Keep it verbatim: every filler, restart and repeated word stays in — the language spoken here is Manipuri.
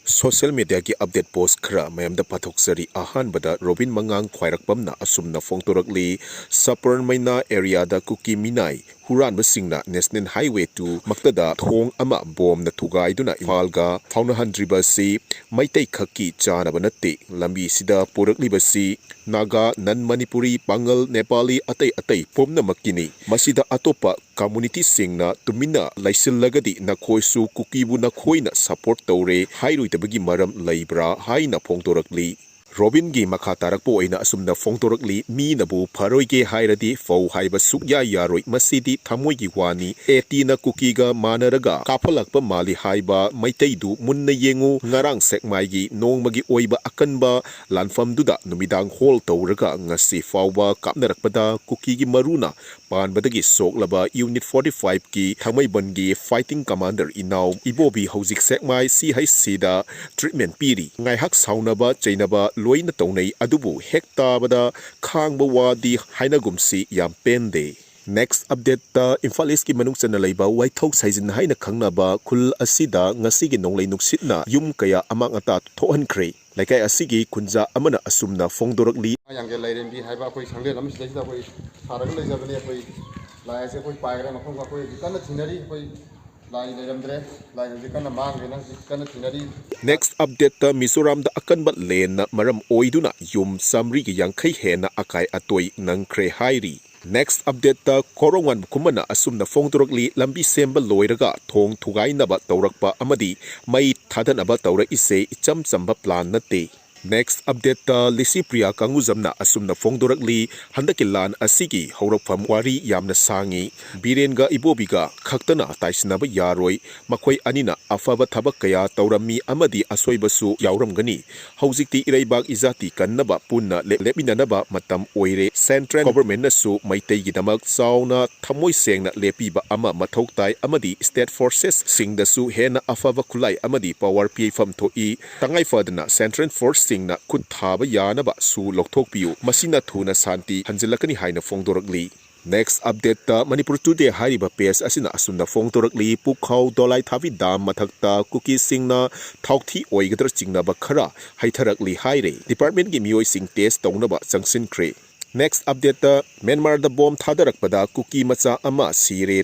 Social mediaꯒꯤ update post ꯈꯔ ꯃꯌꯥꯝꯗ ꯄꯥꯊꯣꯛꯆꯔꯤ꯫ ꯑꯍꯥꯟꯕꯗ ꯔꯣꯕꯤꯟ ꯃꯉꯥꯡ ꯈ꯭ꯋꯥꯏꯔꯥꯛꯄꯝꯅ ꯑꯁꯨꯝꯅ ꯐꯣꯡꯗꯣꯔꯛꯂꯤ, ꯁꯄꯔꯃꯩꯅꯥ areaꯗ ꯀꯨꯀꯤ ꯃꯤꯅꯥꯏ ꯍꯨꯔꯥꯟꯕꯁꯤꯡꯅ National Highway two ꯃꯛꯇꯗ ꯊꯣꯡ ꯑꯃ ꯕꯣꯝꯅ ꯊꯨꯒꯥꯏꯗꯨꯅ ꯏꯝꯐꯥꯜꯒ ꯐꯥꯎꯅꯍꯟꯗ꯭ꯔꯤꯕꯁꯤ ꯃꯩꯇꯩ ꯈꯛꯀꯤ ꯆꯥꯅꯕ ꯅꯠꯇꯦ꯫ ꯂꯝꯕꯤꯁꯤꯗ ꯄꯨꯔꯛꯂꯤꯕꯁꯤ ꯅꯥꯒꯥ, ꯅꯟ ꯃꯅꯤꯄꯨꯔꯤ, ꯄꯥꯉꯜ, ꯅꯦꯄꯥꯂꯤ, ꯑꯇꯩ ꯑꯇꯩ ꯄꯨꯝꯅꯃꯛꯀꯤꯅꯤ꯫ ꯃꯁꯤꯗ ꯑꯇꯣꯞꯄ communityꯁꯤꯡꯅ ꯇꯨꯃꯤꯟꯅ ꯂꯩꯁꯤꯜꯂꯒꯗꯤ ꯅꯈꯣꯏꯁꯨ ꯀꯨꯀꯤꯕꯨ ꯅꯈꯣꯏꯅ support ꯇꯧꯔꯦ ꯍꯥꯏꯔꯣꯏꯗꯕꯒꯤ ꯃꯔꯝ ꯂꯩꯕ꯭ꯔꯥ ꯍꯥꯏꯅ ꯐꯣꯡꯗꯣꯔꯛꯂꯤ꯫ ꯔꯣꯕꯤꯟꯒꯤ ꯃꯈꯥ ꯇꯥꯔꯛꯄ ꯑꯣꯏꯅ ꯑꯁꯨꯝꯅ ꯐꯣꯡꯗꯣꯔꯛꯂꯤ, ꯃꯤꯅꯕꯨ ꯐꯔꯣꯏꯒꯦ ꯍꯥꯏꯔꯗꯤ ꯐꯧ ꯍꯥꯏꯕ ꯁꯨꯛꯌꯥ ꯌꯥꯔꯣꯏ, ꯃꯁꯤꯗꯤ ꯊꯃꯣꯏꯒꯤ ꯋꯥꯅꯤ꯫ ꯑꯦꯇꯤꯅ ꯀꯨꯀꯤꯒ ꯃꯥꯟꯅꯔꯒ ꯀꯥꯞꯍꯜꯂꯛꯄ ꯃꯥꯜꯂꯤ ꯍꯥꯏꯕ ꯃꯩꯇꯩꯗꯨ ꯃꯨꯟꯅ ꯌꯦꯡꯉꯨ꯫ ꯉꯔꯥꯡ ꯁꯦꯛꯃꯥꯏꯒꯤ ꯅꯣꯡꯃꯒꯤ ꯑꯣꯏꯕ ꯑꯀꯟꯕ ꯂꯥꯟꯐꯝꯗꯨꯗ ꯅꯨꯃꯤꯗꯥꯡ ꯍꯣꯜ ꯇꯧꯔꯒ ꯉꯁꯤ ꯐꯥꯎꯕ ꯀꯥꯞꯅꯔꯛꯄꯗ ꯀꯨꯀꯤꯒꯤ ꯃꯔꯨꯅ ꯄꯥꯟꯕꯗꯒꯤ ꯁꯣꯛꯂꯕ Unit forty fiveꯀꯤ ꯊꯥꯡꯃꯩꯕꯟꯒꯤ fighting commander ꯏꯅꯥꯎ ꯏꯕꯣꯕꯤ ꯍꯧꯖꯤꯛ ꯁꯦꯛꯃꯥꯏ CHCꯗ treatment ꯄꯤꯔꯤ꯫ ꯉꯥꯏꯍꯥꯛ ꯁꯥꯎꯅꯕ ꯆꯩꯅꯕ ꯂꯣꯏꯅ ꯇꯧꯅꯩ, ꯑꯗꯨꯕꯨ ꯍꯦꯛ ꯇꯥꯕꯗ ꯈꯥꯡꯕ ꯋꯥꯗꯤ ꯍꯥꯏꯅꯒꯨꯝꯁꯤ, ꯌꯥꯝ ꯄꯦꯟꯗꯦ꯫ Next updateꯇ ꯏꯝꯐꯥꯜ Eastꯀꯤ ꯃꯅꯨꯡ ꯆꯟꯅ ꯂꯩꯕ ꯋꯥꯏꯊꯧ ꯁꯥꯏꯖꯤꯟ ꯍꯥꯏꯅ ꯈꯪꯅꯕ ꯈꯨꯜ ꯑꯁꯤꯗ ꯉꯁꯤꯒꯤ ꯅꯣꯡꯂꯩ ꯅꯨꯡꯁꯤꯠꯅ ꯌꯨꯝ ꯀꯌꯥ ꯑꯃꯥꯡ ꯑꯇꯥ ꯊꯣꯛꯍꯟꯈ꯭ꯔꯦ꯫ ꯂꯩꯀꯥꯏ ꯑꯁꯤꯒꯤ ꯈꯨꯟꯖꯥ ꯑꯃꯅ ꯑꯁꯨꯝꯅ ꯐꯣꯡꯗꯣꯔꯛꯂꯤ꯫ ꯌꯥꯡꯒꯦꯜ ꯂꯥꯏꯔꯦꯝꯕꯤ ꯍꯥꯏꯕ ꯑꯩꯈꯣꯏ ꯁꯪꯂꯦꯟ ꯑꯃꯁꯤꯗꯩꯁꯤꯗ ꯑꯩꯈꯣꯏ ꯁꯥꯔꯒ ꯂꯩꯖꯕꯅꯤ꯫ ꯑꯩꯈꯣꯏ ꯂꯥꯏ ꯑꯁꯦ ꯑꯩꯈꯣꯏ ꯄꯥꯏꯈ꯭ꯔꯦ ꯃꯐꯝ, ꯑꯩꯈꯣꯏ ꯍꯧꯖꯤꯛ ꯀꯟꯅ ꯊꯤꯅꯔꯤ꯫ ꯑꯩꯈꯣꯏ ꯂꯥꯏ ꯂꯩꯔꯝꯗ꯭ꯔꯦ, ꯂꯥꯏ ꯍꯧꯖꯤꯛ ꯀꯟꯅ ꯃꯥꯡꯈ꯭ꯔꯦꯅ ꯍꯧꯖꯤꯛ ꯀꯟꯅ ꯊꯤꯅꯔꯤ꯫ Next updateꯇ ꯃꯤꯖꯣꯔꯥꯝꯗ ꯑꯀꯟꯕ ꯂꯦꯟꯅ ꯃꯔꯝ ꯑꯣꯏꯗꯨꯅ ꯌꯨꯝ ꯆꯥꯃꯔꯤꯒ ꯌꯥꯡꯈꯩ ꯍꯦꯟꯅ ꯑꯀꯥꯏ ꯑꯇꯣꯏ ꯅꯪꯈ꯭ꯔꯦ ꯍꯥꯏꯔꯤ꯫ Next updateꯇ ꯀꯣꯔꯣꯡꯋꯥꯟ ꯈꯨꯃꯟꯅ ꯑꯁꯨꯝꯅ ꯐꯣꯡꯗꯣꯔꯛꯂꯤ, ꯂꯝꯕꯤ ꯁꯦꯝꯕ ꯂꯣꯏꯔꯒ ꯊꯣꯡ ꯊꯨꯒꯥꯏꯅꯕ ꯇꯧꯔꯛꯄ ꯑꯃꯗꯤ ꯃꯩ ꯊꯥꯗꯅꯕ ꯇꯧꯔꯛꯏꯁꯦ ꯏꯆꯝ ꯆꯝꯕ plan ꯅꯠꯇꯦ꯫ Next updateꯇ ꯂꯤꯁꯤꯄ꯭ꯔꯤꯌꯥ ꯀꯥꯡꯒꯨꯖꯝꯅ ꯑꯁꯨꯝꯅ ꯐꯣꯡꯗꯣꯔꯛꯂꯤ, ꯍꯟꯗꯛꯀꯤ ꯂꯥꯟ ꯑꯁꯤꯒꯤ ꯍꯧꯔꯛꯐꯝ ꯋꯥꯔꯤ ꯌꯥꯝꯅ ꯁꯥꯡꯉꯤ꯫ ꯕꯤꯔꯦꯟꯒ ꯏꯕꯣꯕꯤꯒ ꯈꯛꯇꯅ ꯇꯥꯏꯁꯤꯟꯅꯕ ꯌꯥꯔꯣꯏ꯫ ꯃꯈꯣꯏ ꯑꯅꯤꯅ ꯑꯐꯕ ꯊꯕꯛ ꯀꯌꯥ ꯇꯧꯔꯝꯃꯤ ꯑꯃꯗꯤ ꯑꯁꯣꯏꯕꯁꯨ ꯌꯥꯎꯔꯝꯒꯅꯤ꯫ ꯍꯧꯖꯤꯛꯇꯤ ꯏꯔꯩꯕꯥꯛ ꯏꯖꯥꯇꯤ ꯀꯟꯅꯕ ꯄꯨꯟꯅ ꯂꯦꯞ-, ꯂꯦꯞꯃꯤꯟꯅꯅꯕ ꯃꯇꯝ ꯑꯣꯏꯔꯦ꯫ Central Governmentꯅꯁꯨ ꯃꯩꯇꯩꯒꯤꯗꯃꯛ ꯆꯥꯎꯅ ꯊꯃꯣꯏ ꯁꯦꯡꯅ ꯂꯦꯞꯄꯤꯕ ꯑꯃ ꯃꯊꯧ ꯇꯥꯏ ꯑꯃꯗꯤ State Forcesꯁꯤꯡꯗꯁꯨ ꯍꯦꯟꯅ ꯑꯐꯕ ꯈꯨꯠꯂꯥꯏ ꯑꯃꯗꯤ power ꯄꯤꯐꯝ ꯊꯣꯛꯏ꯫ ꯇꯉꯥꯏ ꯐꯗꯅ Central Forceꯁꯤꯡꯅ ꯈꯨꯠ ꯊꯥꯕ ꯌꯥꯅꯕꯁꯨ ꯂꯧꯊꯣꯛꯄꯤꯌꯨ꯫ ꯃꯁꯤꯅ ꯊꯨꯅ ꯁꯥꯟꯇꯤ ꯍꯟꯖꯤꯜꯂꯛꯀꯅꯤ ꯍꯥꯏꯅ ꯐꯣꯡꯗꯣꯔꯛꯂꯤ꯫ Next update ꯇ Manipur Today ꯍꯥꯏꯔꯤꯕ page ꯑꯁꯤꯅ ꯑꯁꯨꯝꯅ ꯐꯣꯡꯗꯣꯔꯛꯂꯤ꯫ ꯄꯨꯈꯥꯎ ꯗꯣꯂꯥꯏ ꯊꯥꯕꯤ dam ꯃꯊꯛꯇ ꯀꯨꯀꯤꯁꯤꯡꯅ ꯊꯥꯎꯊꯤ ꯑꯣꯏꯒꯗ꯭ꯔꯥ ꯆꯤꯡꯅꯕ ꯈꯔ ꯍꯩꯊꯔꯛꯂꯤ ꯍꯥꯏꯔꯦ꯫ Department ꯀꯤ ꯃꯤꯑꯣꯏꯁꯤꯡ test ꯇꯧꯅꯕ ꯆꯪꯁꯤꯟꯈ꯭ꯔꯦ꯫ Next update ꯇ ꯃ꯭ꯌꯥꯟꯃꯥꯔꯗ bomb ꯊꯥꯗꯔꯛꯄꯗ ꯀꯨꯀꯤ ꯃꯆꯥ ꯑꯃ ꯁꯤꯔꯦ꯫